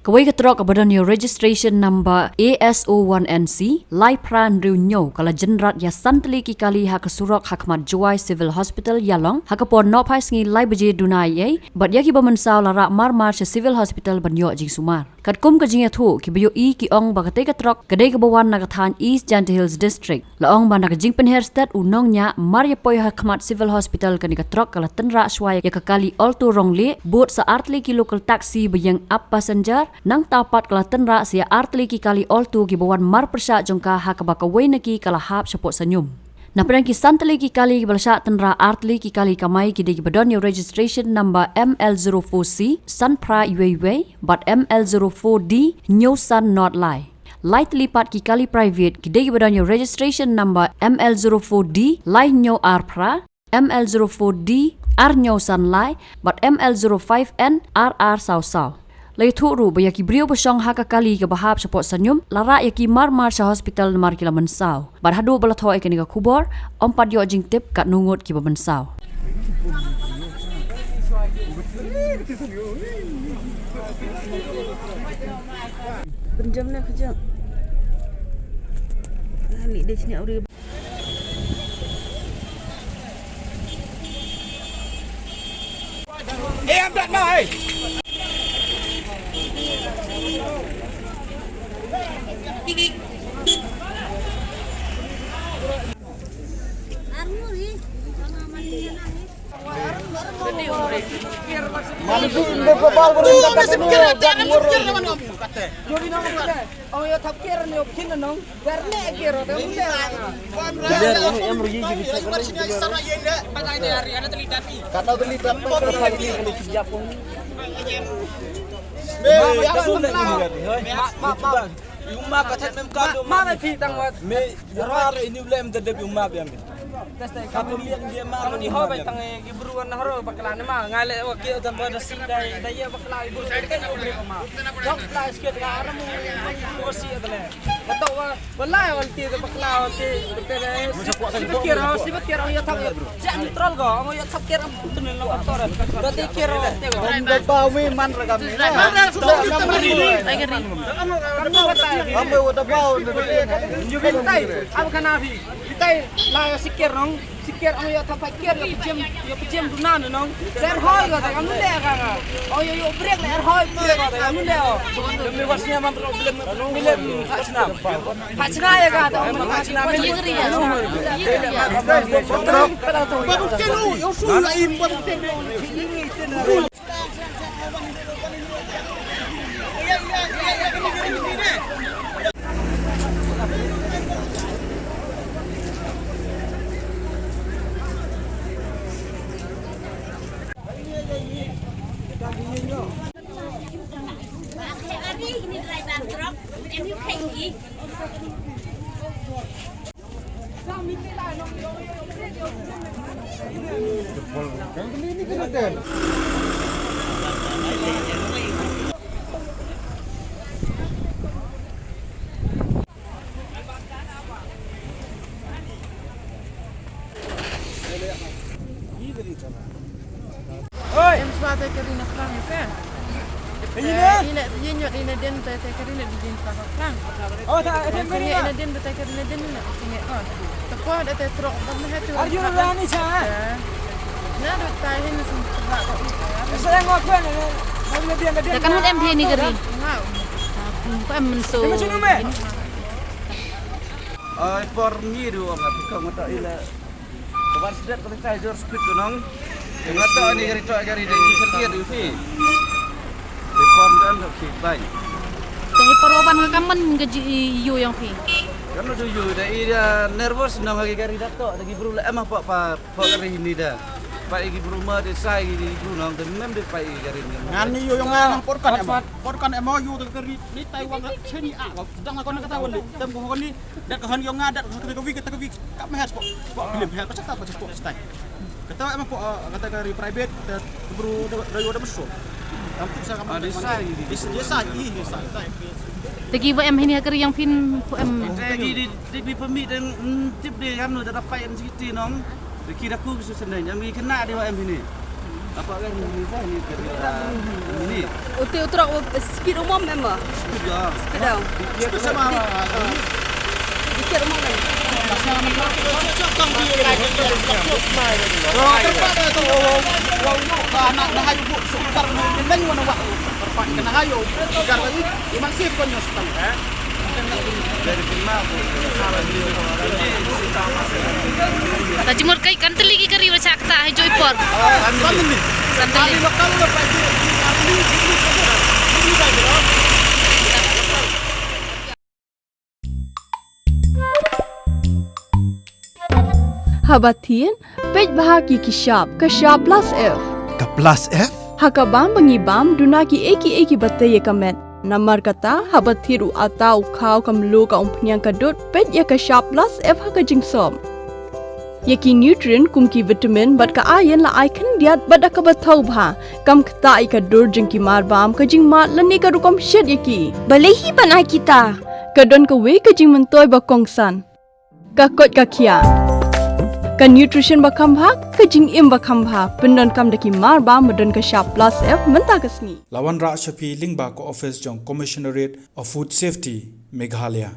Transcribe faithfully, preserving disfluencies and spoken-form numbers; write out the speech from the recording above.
Kawei ka trok kaba don ïa u registration number A S O one N C lai phra hynriew hynñiew ka la jynrat ïa san tylli ki kali ha ka surok ha khmat Jowai Civil Hospital Ïalong ha ka por nohphai sngi lai baje duna eiei, bad ïa kiba mynsaw la rah marmar sha Civil Hospital ban ïoh jingsumar. Katkum ka jingïathuh, kiba ïohi ki ong ba katei ka trok ka dei kaba wan na ka thaiñ East Jaintia Hills District. La ong ba na ka jingpynher stet u nongñiah, mar ïa poi ha khmat Civil Hospital, kane ka trok ka la tynrah shuwa ïa ka kali Alto rong lieh, bud sa ar tylli ki local taxi ba ïeng ap passenger, nangta pat ka la tynrah sa ïa ar tylli ki kali Alto kiba wan marpyrshah jong ka, ha kaba kawei na ki ka la hap shapoh Sañium. Napdeng ki san tylli ki kali kiba la shah tynrah, ar tylli ki kali kamai ki dei kiba don ïa u registration number M L zero four C san phra wei wei bad M L zero four D hynñiew san nod lai. Lai tylli pat ki kali private ki dei kiba don ïa u registration number M L zero four D lai hynñiew ar phra, M L zero four D ar hynñiew san lai bad M L zero five N ar ar saw saw. La ïathuh ruh ba ïa ki briew ba shong ha ka kali kaba hap shapoh Sañium la rah ïa ki marmar sha hospital namar ki la mynsaw. Bad haduh ba la thoh ïa kane ka khubor, ym pat ïoh jingtip katno ngut kiba mynsaw. Pynjam leh ka jam. Ani dei sini uri. Yu ma ka thet mem ka do ma. Ma phi tang wat. Me yara re ni ulem de de yu ma biam. Ka phi liang dia ma. Ni ho bai tang ki bru an haro bakla ni ma. Ngai le wa ki dan ba da si dai dai ya bakla ibu sai kan yu bre ma. Dok la skit la aram ko si adle. Mata wa wallahi wal ti bakla ti. Kira si kira ya thang. Jan troll ko, amo ya thap kira am putun lo aktor. Dati kira te ko. Ram da ba wi man ra kam ni. Man ra su tu tu ni. Ai kiri. Amo da ba wi. Yu bin tai, am kana phi. Bin tai la ya sikir nong. Sikir amo ya thap kir ya pjem, ya pjem duna nong. Ser hoi ko ta kam le ka. Oh yo yo break le er hoi break ko ta kam le. Demi wasnya man ro blem. Blem khachna. Khachna ya ka ta. Khachna me. Em swa te kari na plang se. Ine ine ine den te te kari na din pa plang. Oh ta te kari na din te kari na din na singe on. Te ko da te trok ban na tu. Are you running cha? Na do tai hin sum ba ko. Sa yang ko na. Kan hut em phi ni kari. Ko em men so. Ai por ngi du ong ap ka ngota ila. Kabar sidat ka kai jor speed ko nong. Ngota ni gari to gari de ni setia du phi. Di por dan do phi bai. Te por ban ka kamen ka ji yu yang phi. Kan do yu da ida nervous nong agi gari dato da gi bru la em apa pa. Pok ri ni da. Pai gi bru ma de sai gi bru nang de mem de pai gi ri ni. Ngan ni yu yong ngan por kan em. Por kan em yu de ri ni tai wang cheni a. Dang kon kata wali. Tem ko ni dat ka han yong nga dat ka wi ka wi. Ka me has pok. Pok bilim has pok ta pok stai. Kata em pok kata ka ri private de bru de yu de beso. Am tu sa ka ma de sai. De sai i de sai. Te ki ba em hini ha kari yang phin em. Te ki di di permit deng tip de kan no da pai en siti nong. Ki da ku ki su sendai, jam ki kena de wa em hini. Uti utrok speed umum memang. Speed dah. Speed dah. Speed sama. Dikit umum kan. Anak dah hayu bu sekitar ni, ni mana wah. Kena hayu. Sekitar lagi. Iman sip kon nyos. Ka jingmut kai kan tylli ki kari wa chak ta ha joi por. Kan tylli. Haba thied, peit bha ki ki shap, ka shap plus F. Ka plus F? Ha ka bam ba ngi bam, duna ki ei ki ei ki ba tei ïa ka met. Namar kata, haba thied u ata, u khaw, ka mluh, ka umphniang, ka dud, peit ïa ka shap plus F ha ka jingsop. Ïa ki nutrient kum ki vitamin bad ka iron la ai khyndiat bad da kaba thaw bha. Kam ktah ïa ka dur jong ki mar bam, ka jingmad lane ka rukom shet ïa ki. Balei hi ban ai kita? Ka don kawei ka jingmyntoi ba kongsan. Ka koit ka khiah. Ka nutrition ba kham bha, ka jingim ba kham bha. Pyndonkam da ki mar bam ba don ka shap plus F mynta ka sngi. La wanrah sha phi lyngba ka office jong Commissionerate of Food Safety, Meghalaya.